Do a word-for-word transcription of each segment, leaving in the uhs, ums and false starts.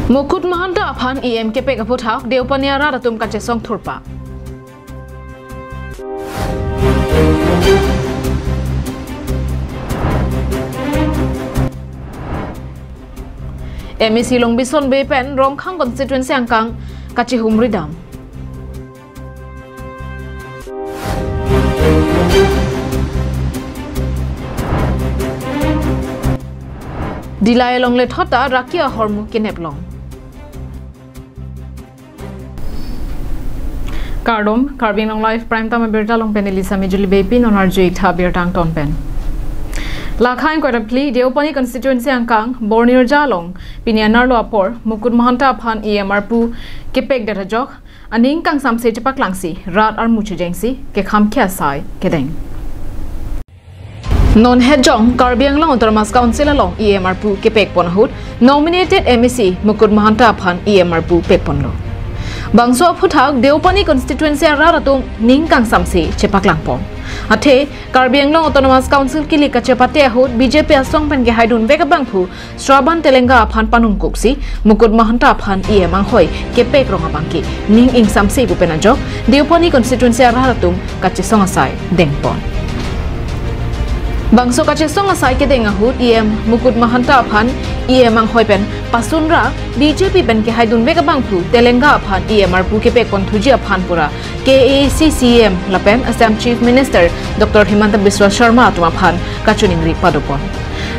Mukut Mahanta aphan E M kepek aphuthak Deopani arat atum kachesong thurpa. M A C Longbison Bey pen Rongkhang constituency angkang kachihumri dam. Dillai along lethot ta raki ahormu kenep long. Kardom, Karbi Anglong Live Prime Time abirta along pen neli Sami Juli Bey pen non arju-ik tha abirta angton pen. Lakhai kwarapli Deopani constituency angkang Bornirja along pini anerlo apor Mukut Mahanta aphan E M arpu kepekdet ajok aning kangsamse chepaklangsi rat armu chejengsi kekham ke asai kedeng. Non hetjong Karbi Anglong Autonomous Council along E M arpu kepekpon ahut nominated M A C Mukut Mahanta aphan E M arpu pekponlo. Bangso aphuthak Deopani constituency arat atum ning kangsamse chepaklangpon. Athe Karbi Anglong Autonomous Council kilik kachepate ahut B J P asong pen kehaidun vek abangphu Shravan Telenga aphan panungkuksi Mukut Mahanta aphan E M anghoi kepek rong abangke ning ingsamse pu pen ajok Deopani constituency arat atum kachesong asai dengpon. Bangso kachesong asai kedeng ahut E M Mukut Mahanta aphan E M anghoi pen pasunra B J P pen kehaidun vek abangphu Telenga aphan E M arpu kepekpon thuji aphan pura K A A C C E M lapen Assam Chief Minister Doctor Himanta Biswa Sharma atum aphan kachiningri padopon.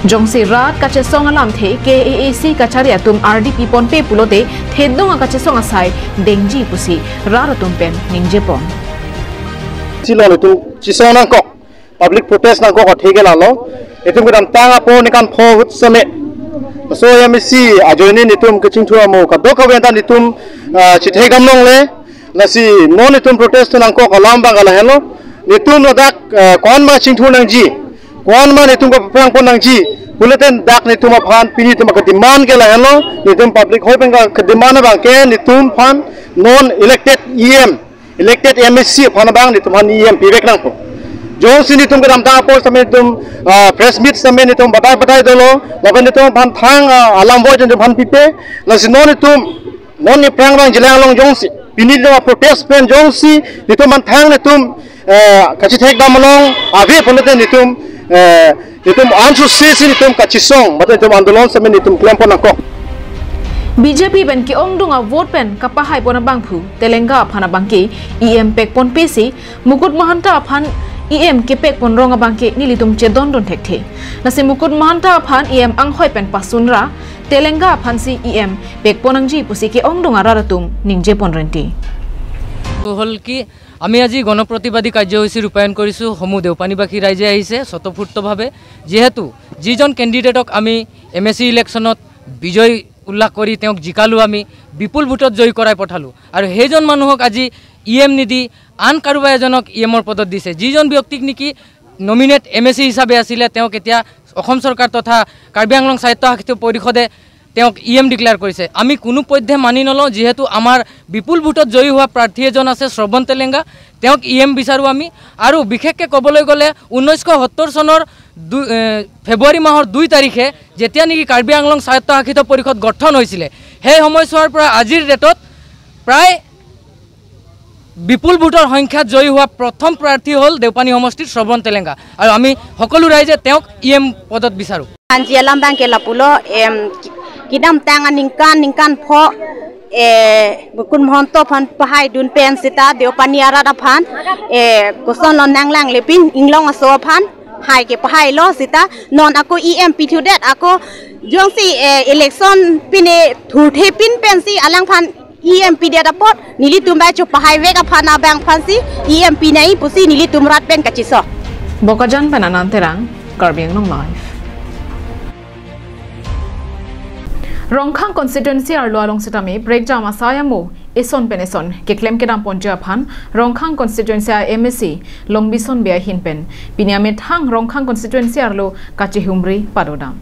Jongsi rat kachesong alamthe K A A C kachari atum ardi piponpe pulote thedung akachesong asai dengji pusi rat atum pen ningjepon. Chilong itum chesong nangkok, public protest nangkok atheke lalo. Itum kedamtang apor ningkan pho ahut seme so M A C ajoine itum kachingthur amo kadokave ta itum, ah, chithek dam longle. Lasi non itum protest nangkok alam abang lahenlo. Itum ladak, ah, ko-an ma chingthur nangji, ko-an ma itum kapaphrangpon nangji pulote dak itum aphan pini itum kedemand ke lahenlo. Itum public hoi pen kedemand abangke itum aphan non elected E M, elected M A C aphan abang itum aphan E M pivek nangpo. Jongsi itum kedamtang apor seme itum, ah, press meet seme itum batai batai dolo, lapen itum aphan thang, ah, alam voi itum aphan pipe. Lasi non itum non aphrang abang jilang along jongsi pini itum protest pen jongsi itum aphan thang itum, eh, kachithek dam along ave pulote itum, eh, itum ansose si itum kachesong, mate itum andolon seme itum klempon nangkok. B J P pen ke-ongdung avote pen kapahaipon abangphu Telenga aphan abangke E M pekponpe si Mukut Mahanta aphan E M kepekpon rong abangke nelitum chedondun thekthe. Lasi Mukut Mahanta aphan E M anghoi pen pasunra Telenga aphansi E M pekpon nangji pusi ke-ongdung arat atum ningjepon renti. তো হ'ল কি, আমি আজি গণপ্ৰতিবাদী কাৰ্যসূচী ৰূপায়ণ কৰিছোঁ। সমূহ দেওপানীবাসী ৰাইজে আহিছে স্বতঃস্ফূৰ্তভাৱে, যিহেতু যিজন কেণ্ডিডেটক আমি এম এ চি ইলেকশ্যনত বিজয় উল্লাস কৰি তেওঁক জিকালোঁ, আমি বিপুল ভোটত জয়ী কৰাই পঠালোঁ। আৰু সেইজন মানুহক আজি ই এম নিদি আন কাৰোবাৰ এজনক ই এমৰ পদত দিছে। যিজন ব্যক্তিক নেকি নমিনেট এম এ চি হিচাপে আছিলে, তেওঁক এতিয়া অসম চৰকাৰ তথা কাৰ্বি আংলং স্বায়ত্তশাসিত পৰিষদে তেওঁক ই এম ডিক্লেয়াৰ কৰিছে। আমি কোনো পধ্যে মানি নলওঁ, যিহেতু আমাৰ বিপুল ভোটত জয়ী হোৱা প্ৰাৰ্থী এজন আছে শ্ৰৱণ তেলেংগা, তেওঁক ই এম বিচাৰোঁ আমি। আৰু বিশেষকৈ ক'বলৈ গ'লে ঊনৈছশ সত্তৰ চনৰ দুই, এ, ফেব্ৰুৱাৰী মাহৰ দুই তাৰিখে যেতিয়া নেকি কাৰ্বি আংলং স্বায়ত্তশাসিত পৰিষদ গঠন হৈছিলে, সেই সময়ছোৱাৰ পৰা আজিৰ ডেটত প্ৰায় বিপুল ভোটৰ সংখ্যাত জয়ী হোৱা প্ৰথম প্ৰাৰ্থী হ'ল দেওপানী সমষ্টিৰ শ্ৰৱণ তেলেংগা। আৰু আমি সকলো ৰাইজে তেওঁক ই এম পদত বিচাৰোঁ। Anji alam abangke lapulo, em, ki-, kedamtang aningkan, ningkan pho, eh, Mukut Mahanta aphan pahaidun pen seta deopani arat aphan, eh, kosonlo nanglangle pin inglong aso aphan hai kepahailo seta non ako E M pithudet ako jongsi, eh, election pine thurthe pin pensi alangphan E M pidet apot nelitum bai chopahai vek aphan abangphansi E M pinai pusi nelitum rat pen kachesong. Bokajan pen Anand Terang, Karbi Anglong Live. Rongkhang constituency arlo along setame prekjam asai amo eson pen eson keklem kedamponji aphan Rongkhang constituency a M A C Longbison Bey ahin pen pini amethang Rongkhang constituency arlo kachihumri padodam.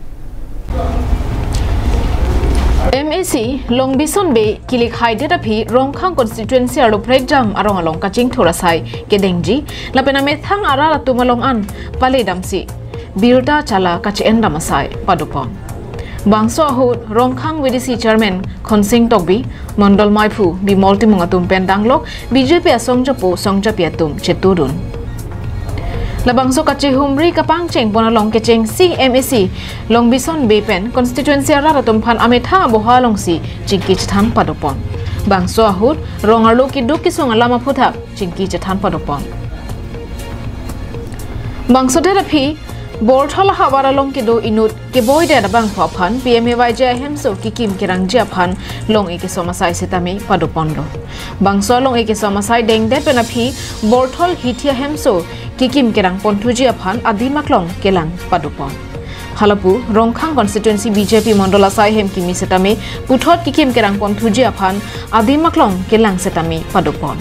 MAC Longbison Bey kilikhaidet aphi Rongkhang constituency arlo prekjam arong along kachingthur asai kedengji lapen amethang arat atum along an paledamsi birta chala kache-endam asai padopon. Bangso ahut Rongkhang VDC chairman Khonsing Tokbi, Mondol Maiphu Bimol Timung atum pen danglok BJP asongjapo songjapi atum chetudun. Labangso kachehumri kapangchengpon along kechengsi MAC Longbison Bey pen constituency arat atum aphan amethang aboha alongsi chingki chethan padopon. Bangso ahut rong arlo keduk kesung alam aphuthak chingki chethan padopon. Bangsodet aphi Borthol ahavar along kedo inut keboidet abangphu aphan PMAY-G ahemso kikim kerangji aphan long-e kesom asai setame padoponlo. Bangso long-e kesom asai dengdet pen aphi Borthol hithi ahemso kikim kerang ponthuji aphan adim aklong kelang padopon. Halapu Rongkhang constituency BJP mondol asai hem kimi setame puthot kikim kerang ponthuji aphan adim aklong kelang setame padopon.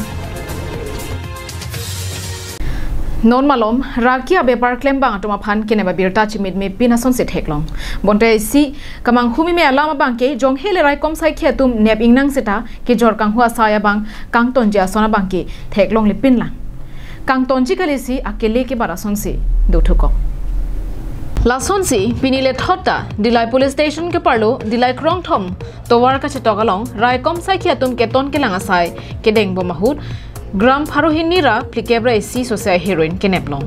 Non malom raki abepar klembang atum aphan kenep abirta chimitme pin asonsi theklong. Bonta isi kamanghu meme alam abangke jonghe le raikom saikhi atum nep ingnang seta kejor kanghu asai abang kangtonji ason abangke theklongle pinlang. Kangtonji kalisi akele kebat asonsi dothukok. Lasonsi pini le thot ta Dillai Police Station keparlo Dillai Krongthom tovar kachetok along raikom saikhi atum keton kelang asai kedeng bom ahut gram pharo hini ra phlikep ra isi sosia heroin keneplong.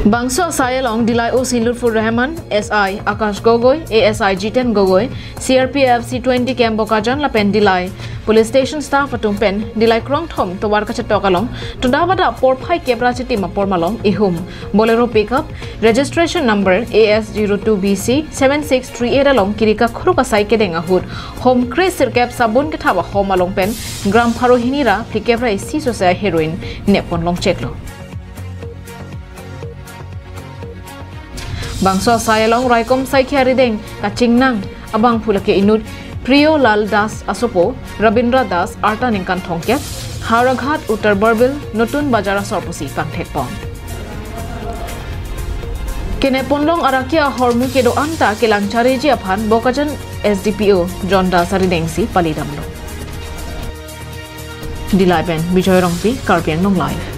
Bangso asai along Dillai OC Lutfur Rahman, SI Akash Gogoi, ASI Jiten Gogoi, CRPF C twenty camp Bokajan lapen Dillai Police Station staff atum pen Dillai Krongthom tovar kachetok along toda bada porphai kep ra chitim apor malom ihum Bolero pickup registration number AS zero two BC seven six three eight along kiri kakhruk asai kedeng ahut hom kre sirkep sabun kethap ahom along pen gram pharo hini ra phlikep ra isi sosia heroin neppon longcheklo. Bangso asai along raikom saikhi arideng kachingnang abangphu lake inut Priyo Lal Das asopo Rabindra Das arta ningkan thomkep, Howraghat Uttar Borbil Notun Bazar asor pusi pangthekpon. Keneponlong araki ahormu kedo-an ta kelang chariji aphan Bokajan SDPO John Das aridengsi paledamlo. Dillai pen Bijoy Rongpi, Karbi Anglong Live.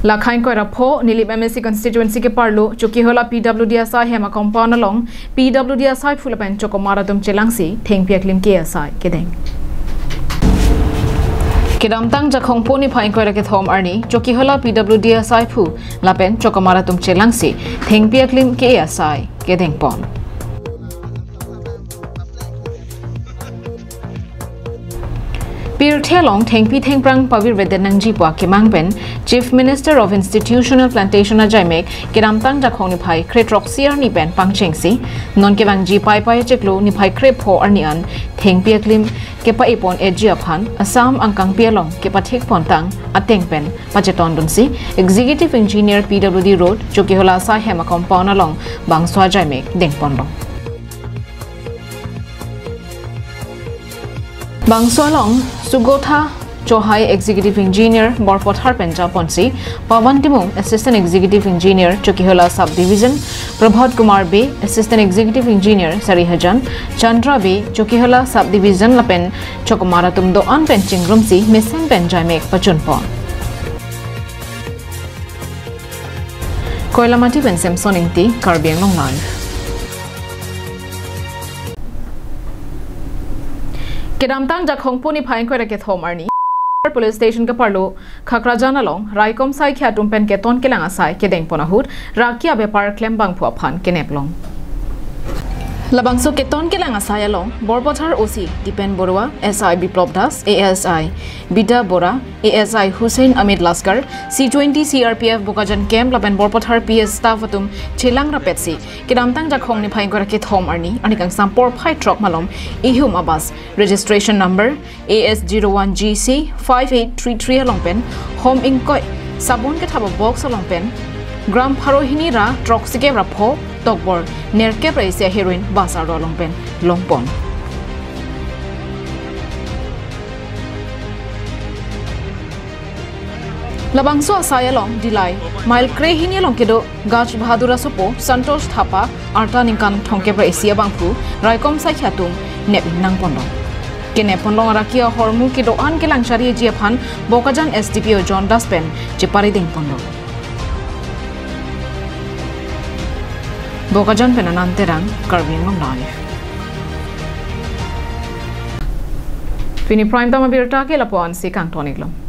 Lakha ingkoi ra pho Nilip MAC constituency keparlo Chokihola PWD asai hem a-compound along PWD asaiphu lapen chokomar atum chelangsi thengpi aklim ke-e asai kedeng. Kedamtang Jakhong pho niphai ingkoi ra kethom arni Chokihola PWD asaiphu lapen chokomar atum chelangsi thengpi aklim ke-e asai kedengpon. Pirthe along thengpi thengphrang pavirvedet nangji pu akemang pen Chief Minister of Institutional Plantation ajaimek kedamtang Jakhong niphai krethrok isi arni pen pangchengsi non kevangji Paipai achiklo niphai krepho arni an thengpi aklim kepa-epon-etji aphan Assam angkangpi along kepathekpontang ateng pen pachetondunsi Executive Engineer PWD Road Chokihola asai hem a-compound along bangso ajaimek dengponlo. Bangso along Sugotha Chauhai Executive Engineer Borpathar pen japonsi, Pawan Timung Assistant Executive Engineer Chokihola Subdivision, Prabhat Kumar Bey Assistant Executive Engineer Sarihajan, Chandra Bey Chokihola Subdivision lapen chokomar atum do-an pen chingrumsi mesen pen jaimek pachunpon. Koilamati pen Samson Ingti, Karbi Anglong Live. Kedamtang Jakhong pho niphai ingkoi ra kethom arni Police Station keparlo Khakrajan along raikom saikhi atum pen keton kelang asai kedengpon ahut raki abepar klembangphu aphan keneplong. Labangso keton kelang asai along Borpathar OC Dipen Baruah, SI Biplop Das, ASI Bida Bora, ASI Hussain Amit Laskar, C twenty CRPF Bokajan camp lapen Borpathar PS staff atum chelang rapetsi kedamtang Jakhong niphai ingkoi ra kethom arni, arni kangsam porphai throk malom ihum a-bus registration number AS zero one GC five eight three three along pen hom ingkoi sabun kethap a-box along pen gram pharo hini ra throksikep ra pho tokbor nerkep ra isi a-heroin bus arlo along pen longpon. Labangso asai along Dillai mile krehini along kedo Gaj Bahadur asopo Santosh Thapa, arta ningkan thomkep ra isi abangphu, raikom saikhi atum nep nangponlo. Kenep ponlong araki ahormu kedo-an kelang chari-eji aphan Bokajan S D P O John Das pen cheparideng ponlo. Bokajan pen Anand Terang, Karbi Anglong Live. Pini Prime Time abirta ke lapu-an si kangton-iklo.